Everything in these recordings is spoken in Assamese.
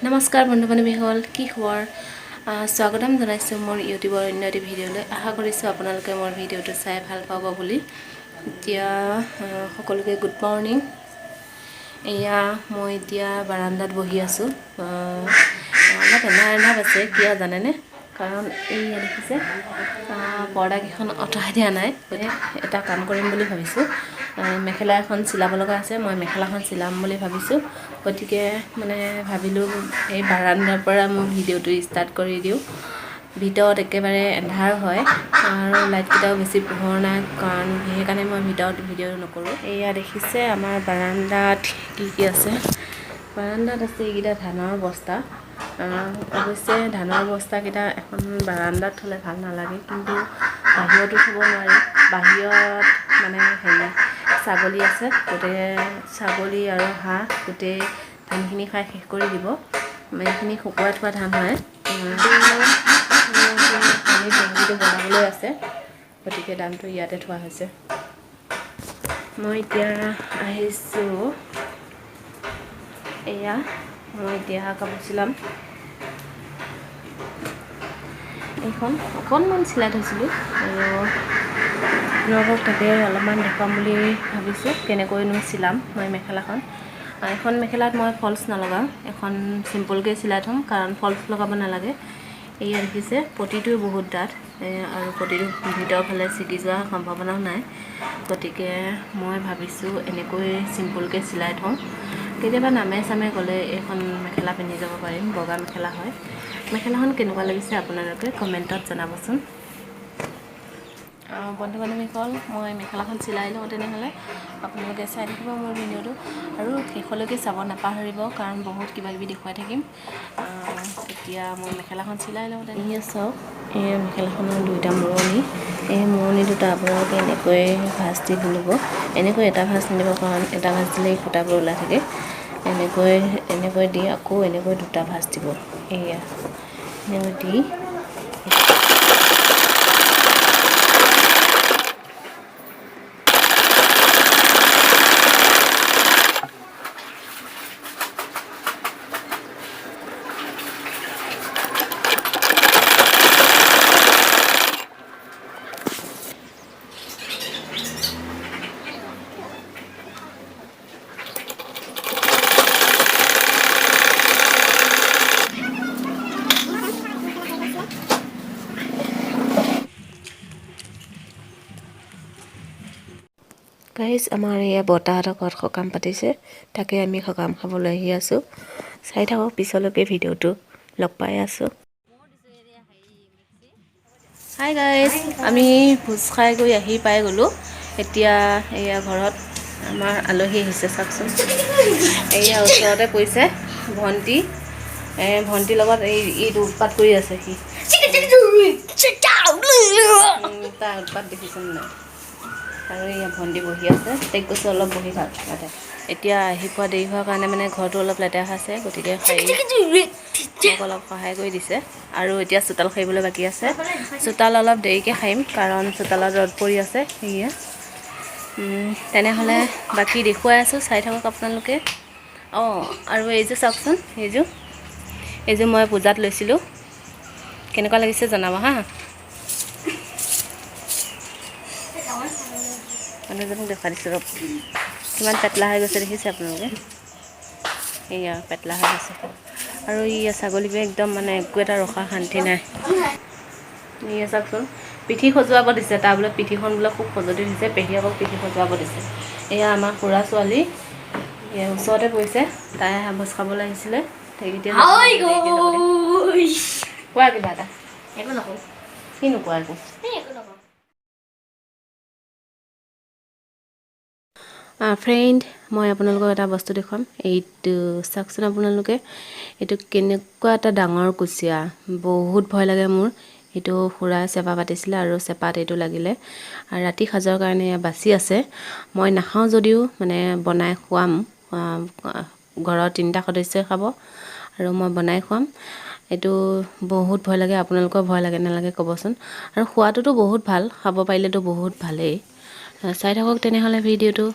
নমস্কাৰ বন্ধু বান্ধৱীসকল, কি খবৰ? স্বাগতম জনাইছোঁ মোৰ ইউটিউবৰ অন্য এটি ভিডিঅ'লৈ। আশা কৰিছোঁ আপোনালোকে মোৰ ভিডিঅ'টো চাই ভাল পাব বুলি। এতিয়া সকলোকে গুড মৰ্ণিং। এয়া মই এতিয়া বাৰাণ্ডাত বহি আছোঁ। অলপ এন্ধাৰ এন্ধাৰ আছে, কিয় জানেনে? কাৰণ এই দেখিছে পৰ্দাকেইখন আঁতৰাই দিয়া নাই। গতিকে এটা কাম কৰিম বুলি ভাবিছোঁ, মেখেলা এখন চিলাব লগা আছে, মই মেখেলাখন চিলাম বুলি ভাবিছোঁ। গতিকে মানে ভাবিলোঁ এই বাৰাণ্ডাৰ পৰা মই ভিডিঅ'টো ষ্টাৰ্ট কৰি দিওঁ। ভিতৰত একেবাৰে এন্ধাৰ হয় আৰু লাইটকেইটাও বেছি পোহৰ নাই, কাৰণ সেইকাৰণে মই ভিতৰত ভিডিঅ' নকৰোঁ। এয়া দেখিছে আমাৰ বাৰাণ্ডাত কি কি আছে। বাৰাণ্ডাত আছে এইকেইটা ধানৰ বস্তা। অৱশ্যে ধানৰ বস্তাকেইটা এখন বাৰাণ্ডাত থ'লে ভাল নালাগে, কিন্তু বাহিৰতো থ'ব নোৱাৰি। বাহিৰত মানে হেৰি ছাগলী আছে, গতিকে ছাগলী আৰু হাঁহ গোটেই ধানখিনি খাই শেষ কৰি দিব। এইখিনি শুকুৱাই থোৱা ধান হয়। পানীৰ টেংকিটো বনাবলৈ আছে, গতিকে দামটো ইয়াতে থোৱা হৈছে। মই এতিয়া আহিছোঁ, এয়া মই এতিয়া কাপোৰ চিলাম। এইখন অকণমান চিলাই থৈছিলোঁ আৰু আপোনালোকক তাকে অলপমান দেখুৱাম বুলি ভাবিছোঁ কেনেকৈনো চিলাম মই মেখেলাখন। এখন মেখেলাত মই ফলছ নলগাওঁ, এখন চিম্পলকৈ চিলাই থ'ম, কাৰণ ফলছ লগাব নালাগে। এয়া দেখিছে পটিটো বহুত ডাঠ আৰু পটিটো ভিতৰৰ ফালে ছিগি যোৱাৰ সম্ভাৱনাও নাই, গতিকে মই ভাবিছোঁ এনেকৈ চিম্পলকৈ চিলাই থওঁ। কেতিয়াবা নামে চামে গ'লে এইখন মেখেলা পিন্ধি যাব পাৰিম, বগা মেখেলা হয়। মেখেলাখন কেনেকুৱা লাগিছে আপোনালোকে কমেণ্টত জনাবচোন। বন্ধু বান্ধৱীসকল, মই মেখেলাখন চিলাই লওঁ, তেনেহ'লে আপোনালোকে চাই থাকিব মোৰ ভিডিঅ'টো আৰু শেষলৈকে চাব নাপাহৰিব, কাৰণ বহুত কিবা কিবি দেখুৱাই থাকিম। এতিয়া মই মেখেলাখন চিলাই লওঁ। তেনেহ'লে চাওক, এই মেখেলাখনৰ দুইটা মূৰণি, এই মূৰণি দুটা আপোনালোকে এনেকৈ ভাঁজ দি ল'ব। এনেকৈ এটা ভাঁজ নিদিব, কাৰণ এটা ভাঁজ দিলে এই সূতাবোৰ ওলাই থাকে। এনেকৈ এনেকৈ দি আকৌ এনেকৈ দুটা ভাঁজ দিব। এয়া এনেকৈ দি গাইজ, আমাৰ এয়া বৰ্তাহঁতৰ ঘৰত সকাম পাতিছে, তাকে আমি সকাম খাবলৈ আহি আছোঁ। চাই থাকক পিছলৈকে ভিডিঅ'টো, লগ পাই আছোঁ। হাই গাইজ, আমি ভোজ খাই গৈ আহি পাই গ'লোঁ। এতিয়া এয়া ঘৰত আমাৰ আলহী আহিছে, চাওকচোন। এয়া ওচৰতে পৰিছে ভণ্টি, এই ভণ্টিৰ লগত এই এইটো উৎপাত কৰি আছে সি। তাৰ উৎপাত দেখিছে নাই? আৰু এয়া ভণ্টি বহি আছে, তাইক কৈছোঁ অলপ বহি থাক ইয়াতে। এতিয়া আহি পোৱা দেৰি হোৱাৰ কাৰণে মানে ঘৰটো অলপ লেতেৰা আছে, গতিকে সাৰি মোক অলপ সহায় কৰি দিছে। আৰু এতিয়া চোতাল সাৰিবলৈ বাকী আছে। চোতাল অলপ দেৰিকৈ সাৰিম, কাৰণ চোতালত ৰ'দ পৰি আছে। সেয়ে তেনেহ'লে বাকী দেখুৱাই আছোঁ, চাই থাকক আপোনালোকে। অঁ, আৰু এইযোৰ চাওকচোন, এইযোৰ এইযোৰ মই পূজাত লৈছিলোঁ, কেনেকুৱা লাগিছে জনাব হা। মানুহজনক দেখুৱাই দিছোঁ ৰ'ব, কিমান পেটলা হৈ গৈছে দেখিছে আপোনালোকে। এয়া পেটলা হৈ গৈছে। আৰু ইয়া ছাগলীবোৰে একদম মানে একো এটা ৰখা শান্তি নাই। এয়া চাওকচোন, পিঠি সজুৱাব দিছে, তাৰ বোলে পিঠিখন বোলে খুব খজুৱতি দিছে, পেহীয়েকক পিঠি সজুৱাব দিছে। এয়া আমাৰ খুৰা ছোৱালী, এয়া ওচৰতে পৰিছে, তাই ভোজ খাবলৈ আহিছিলে। কোৱা কিবা এটা। একো নকওঁ। কি নোকোৱা একো? একো নকওঁ। ফ্ৰেণ্ড, মই আপোনালোকক এটা বস্তু দেখুৱাম। এইটো চাওকচোন আপোনালোকে, এইটো কেনেকুৱা এটা ডাঙৰ কুচিয়া, বহুত ভয় লাগে মোৰ। এইটো খুৰাই চেপা পাতিছিলে আৰু চেপাত এইটো লাগিলে, আৰু ৰাতি সাজৰ কাৰণে এয়া বাচি আছে। মই নাখাওঁ যদিও মানে বনাই খুৱাম, ঘৰৰ তিনিটা সদস্যই খাব আৰু মই বনাই খুৱাম। এইটো বহুত ভয় লাগে, আপোনালোকৰ ভয় লাগে নালাগে ক'বচোন। আৰু খোৱাটোতো বহুত ভাল, খাব পাৰিলেতো বহুত ভালেই। চাই থাকক তেনেহ'লে ভিডিঅ'টো।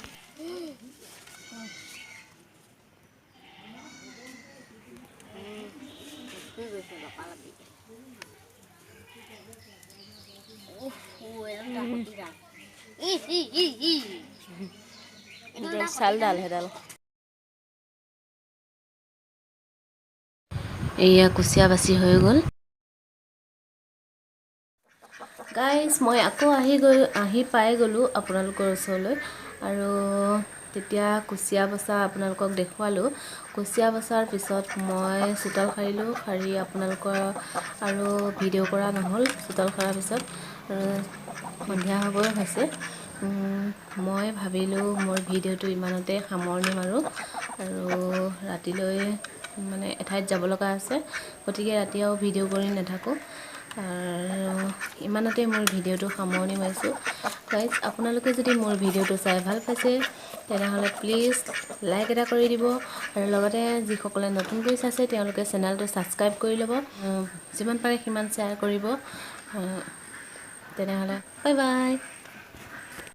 ই ই ই ই। চালডাল সেইডাল। এয়া কুচিয়া বাছি হৈ গ'ল। গাইজ, মই আকৌ আহি পাই গ'লোঁ আপোনালোকৰ ওচৰলৈ। আৰু তেতিয়া কুচিয়া বচা আপোনালোকক দেখুৱালোঁ। কুচিয়া বচাৰ পিছত মই চোতাল সাৰিলোঁ। সাৰি আপোনালোকৰ আৰু ভিডিঅ' কৰা নহ'ল। চোতাল সাৰাৰ পিছত আৰু সন্ধিয়া হ'বই হৈছে। মই ভাবিলোঁ মোৰ ভিডিঅ'টো ইমানতে সামৰণি মাৰোঁ আৰু ৰাতিলৈ মানে এঠাইত যাব লগা আছে, গতিকে ৰাতি আৰু ভিডিঅ' কৰি নাথাকোঁ। আৰু ইমানতে মোৰ ভিডিঅ'টো সামৰণি মাৰিছোঁ। গাইজ, আপোনালোকে যদি মোৰ ভিডিঅ'টো চাই ভাল পাইছে, তেনেহ'লে প্লিজ লাইক এটা কৰি দিব আৰু লগতে যিসকলে নতুনকৈ চাইছে, তেওঁলোকে চেনেলটো ছাবস্ক্ৰাইব কৰি ল'ব। যিমান পাৰে সিমান শ্বেয়াৰ কৰিব। তেনেহ'লে বাই বাই।